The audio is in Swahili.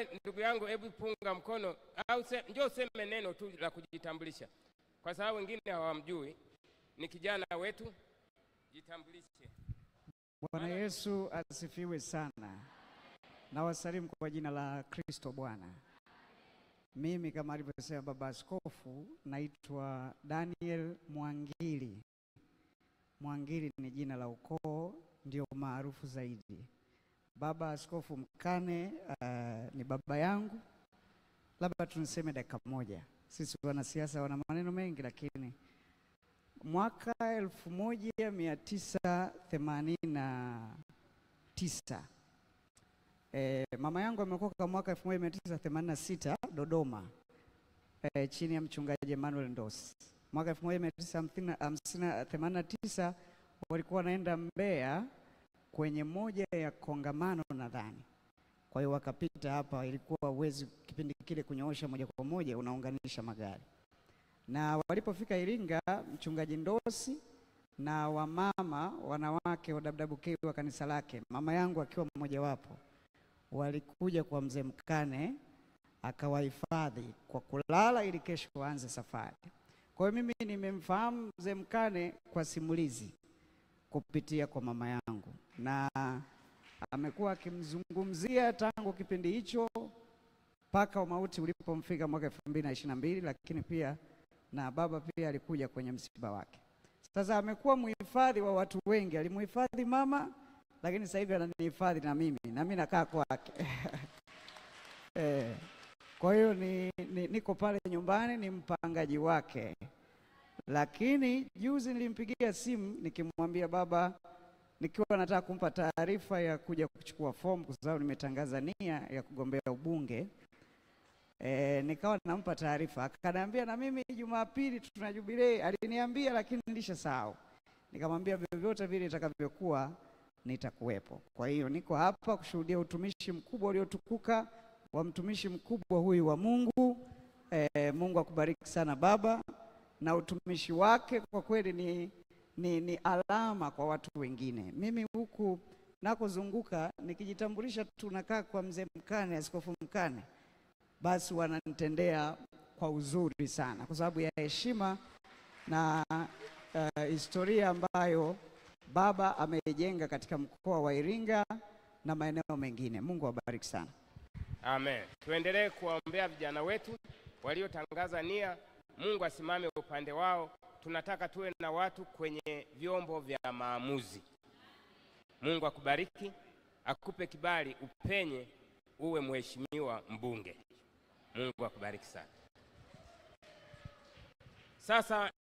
Wewe ndugu yangu, hebu punga mkono au njoo useme neno tu la kujitambulisha, kwa sababu wengine hawamjui. Ni kijana wetu, jitambulishe. Bwana Yesu asifiwe sana. Na wasalimu kwa jina la Kristo Bwana. Mimi kama alivyosema baba askofu, naitwa Daniel Mwangili. Mwangili ni jina la ukoo, ndio maarufu zaidi. Baba Askofu Mkane ni baba yangu. Labda tuniseme dakika moja. Sisi wanasiasa wana maneno mengi, lakini mwaka 1989 mama yangu ameokoka mwaka 1986 Dodoma, chini ya mchungaji Emmanuel Ndosi. Mwaka 1989 walikuwa wanaenda Mbeya kwenye moja ya kongamano nadhani. Kwa hiyo wakapita hapa, ilikuwa uwezi kipindi kile kunyoosha moja kwa moja, unaunganisha magari. Na walipofika Iringa, mchungaji Ndosi na wamama wanawake wa WWK wa kanisa lake, mama yangu akiwa mmoja wapo, walikuja kwa mzee Mkane akawahifadhi kwa kulala ili kesho waanze safari. Kwa hiyo mimi nimemfahamu mzee Mkane kwa simulizi kupitia kwa mama yangu, na amekuwa akimzungumzia tangu kipindi hicho mpaka mauti ulipomfika mwaka 2022, lakini pia na baba pia alikuja kwenye msiba wake. Sasa amekuwa muhifadhi wa watu wengi, alimuhifadhi mama, lakini sasa hivi ananihifadhi na mimi, na mimi nakaa kwake. Kwa hiyo niko pale nyumbani, ni mpangaji wake. Lakini juzi nilimpigia simu nikimwambia baba, nikiwa nataka kumpa taarifa ya kuja kuchukua fomu kwa sababu nimetangaza nia ya kugombea ubunge. Nikawa nampa taarifa, akaniambia na mimi Jumapili tuna jubilee. Aliniambia lakini nilishasahau. Nikamwambia vyovyote vile itakavyokuwa nitakuwepo. Kwa hiyo niko hapa kushuhudia utumishi mkubwa uliotukuka wa mtumishi mkubwa huyu wa Mungu. Mungu akubariki sana baba, na utumishi wake kwa kweli ni alama kwa watu wengine. Mimi huku nakozunguka nikijitambulisha tunakaa kwa mzee Mkane, Askofu Mkane, basi wananitendea kwa uzuri sana kwa sababu ya heshima na historia ambayo baba ameijenga katika mkoa wa Iringa na maeneo mengine. Mungu awabariki sana. Amen. Tuendelee kuwaombea vijana wetu waliotangaza nia. Mungu asimame upande wao. Tunataka tuwe na watu kwenye vyombo vya maamuzi. Mungu akubariki, akupe kibali, upenye, uwe mheshimiwa mbunge. Mungu akubariki sana. Sasa